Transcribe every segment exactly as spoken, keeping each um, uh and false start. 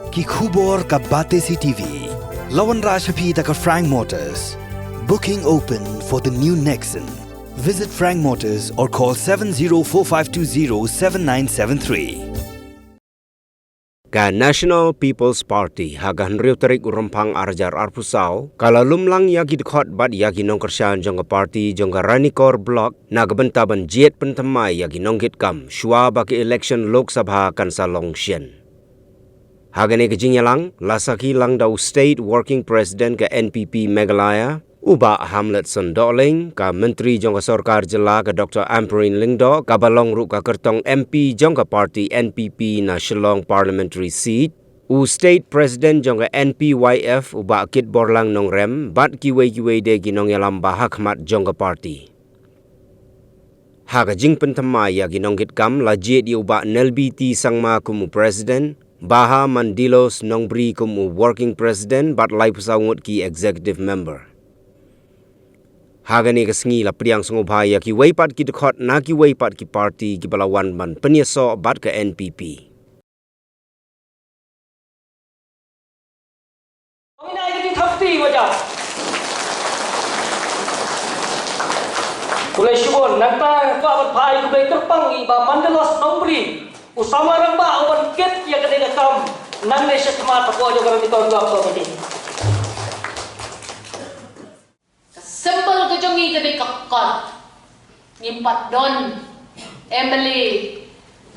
Ki khubor ka Batesi T V. La wanrah sha phi da ka Frank Motors. Booking open for the new Nexon. Visit Frank Motors or call seven zero four five two zero seven nine seven three. Ka National People's Party ha ka hynriew tarik u Rymphang ar hajar arphew saw ka la lumlang ïa ki dkhot bad ïa ki nongkyrshan jong ka party jong ka Ranikor Block na ka bynta ban jied pynthymmai ïa ki nongkitkam shuwa ba ka election Lok Sabha kan sa long shen. Ha kane ka jingïalang la sakhi lang da u State Working President ka N P P Meghalaya, u Bah Hamletson Dohling, ka Myntri jong ka Sorkar Jylla ka Doctor Ampareen Lyngdoh, kaba long ruh ka kyrtong M P jong ka party N P P na Shillong Parliamentary Seat, u State President jong ka N P Y F u Bah Kitborlang Nongrem bad kiwei kiwei de ki nongïalam ba ha khmat jong ka party. Ha ka jingpynthymmai ïa ki nongkitkam la jied ïa u Bah Nelbiti Sangma kum u President, Baha Mandilos Nongbri kum u Working President bad laiphew saw ngut ki Executive Member. Ha kane ka sngi la pdiang sngewbha ïa kiwei pat ki dkhot na kiwei pat ki party kiba la wan ban pynïasoh bad ka N P P. Ong ina ïa ki thapti wajah. Khublei shibun, nangta kwah ban phai khublei kyrpang ïa i Bah Mandilos Nongbri, u samla rangbah uban kit ïa kane ka kam nangne shakhmat hapoh jong ka Ranikor Block Committee. Ka symbol ka jong ngi ka dei ka kot. Ngim pat don M L A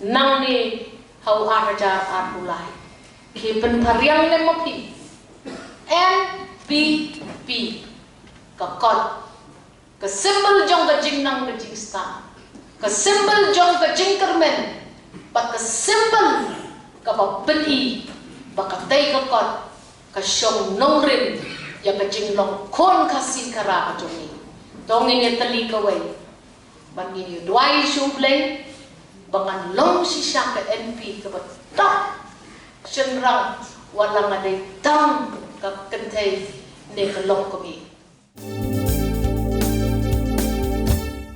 nangne ha u ar hajar arphew lai. Ki pynphariang lem ma phi. N P P. Ka kot. Ka symbol jong ka jingnang ka jingstad. Ka symbol jong ka jingkyrmen. Bad ka symbol kaba pyni ba katei ka kot ka shong nongrim ïa ka jinglong khun Khasi Khara ka jong ngi. To ngin ïa tylli kawei. Bad ngin ïa duwai sha U Blei ba ngan long shisha ka M P kaba top shynrang, wat la nga dei tang ka kynthei ne ka longkmie.